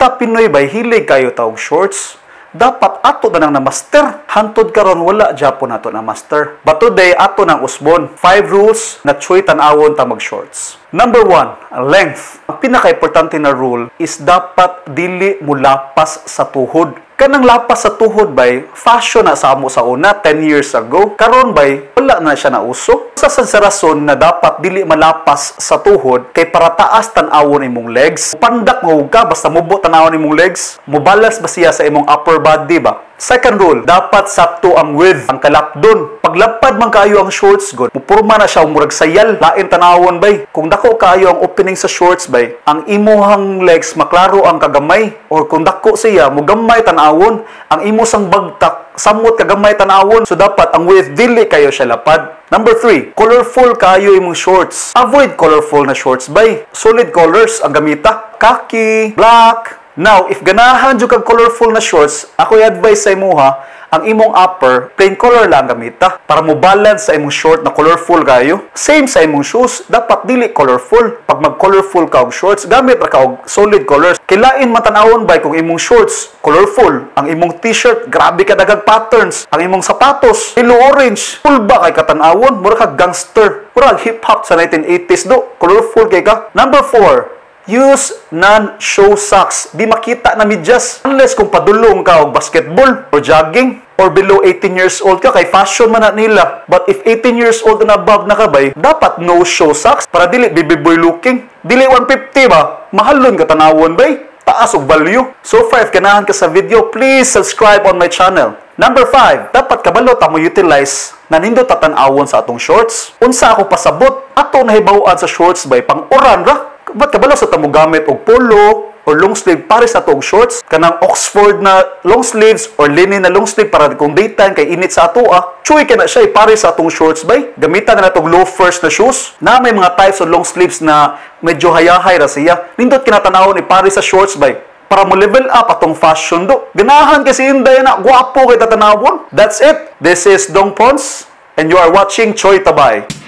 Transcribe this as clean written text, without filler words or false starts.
Ta Pinoy bay, hilig kayo ta og shorts. Dapat ato na nang na-master. Hantod karon wala japon nato na master. But today, ato nang usbon. 5 rules na choy tan-awon ta mag-shorts. Number 1, length. Ang pinaka-importante na rule is dapat dili mulapas sa tuhod. Kanang lapas sa tuhod bay, fashion na sa amo sa una 10 years ago. Karon bay, wala na siya nauso. Sa rason na dapat dili malapas sa tuhod kay para taas tan-awon imong legs. Pandak mo ka basta mubo tan-awon imong legs, mubalas ba siya sa imong upper body ba? Second rule, dapat sakto ang width, ang kalapdon. Paglapad man kaayo ang shorts god, mupurma na siya og murag sayal, lain tanawon bay. Kung dako kaayo ang opening sa shorts bay, ang imuhang legs maklaro ang kagamay, or kung dako siya mugamay tan-awon, ang imo sang bagtak samot kagamay tan-awon. So dapat ang width dili kayo siya lapad. Number 3, colorful kayo imong shorts. Avoid colorful na shorts bay. Solid colors ang gamita. Khaki, black. Now, if ganahan jud kag colorful na shorts, ako i-advise sa imuha, ang imong upper, plain color lang gamita para mo balance sa imong short na colorful kayo. Same sa imong shoes, dapat dili colorful. Pag mag-colorful ka og shorts, gamit ra ka og solid colors. Kilain matan-awon bay kung imong shorts colorful, ang imong t-shirt grabe ka daghang patterns, ang imong sapatos yellow orange, full ba kay katan-awon, mura ka gangster, mura hip hop sa 1980s do, colorful kay ka. Number 4, use non-show socks. Di makita na medyas. Unless kung padulong ka og basketball or jogging or below 18 years old ka kay fashion man na nila. But if 18 years old and above na ka bay, dapat no-show socks para dili baby boy looking. Dili 150 ba? Mahalon ka tanawon bay. Taas og value. So far, if ganahan ka sa video, please subscribe on my channel. Number 5, dapat kabalo ta mo utilize na nindot tan-awon sa atong shorts. Unsa ako pasabot? Ato nahibaw-an sa shorts bay pang-uran ra. Ba't kabalo sa tamo gamit og polo or long sleeve para sa atong shorts? Kanang Oxford na long sleeves or linen na long sleeve para kung daytime kay init sa ato ah. Chuy kay na siya pare sa atong shorts bay. Gamitan na natong loafers na shoes. Na may mga types of long sleeves na medyo hayahay ra siya. Nindot kinatanawon pare sa shorts bay para mo level up atong fashion do. Ganahan kasi inday na gwapo kay tatanawon. That's it. This is Dong Pons and you are watching Choy Tabay.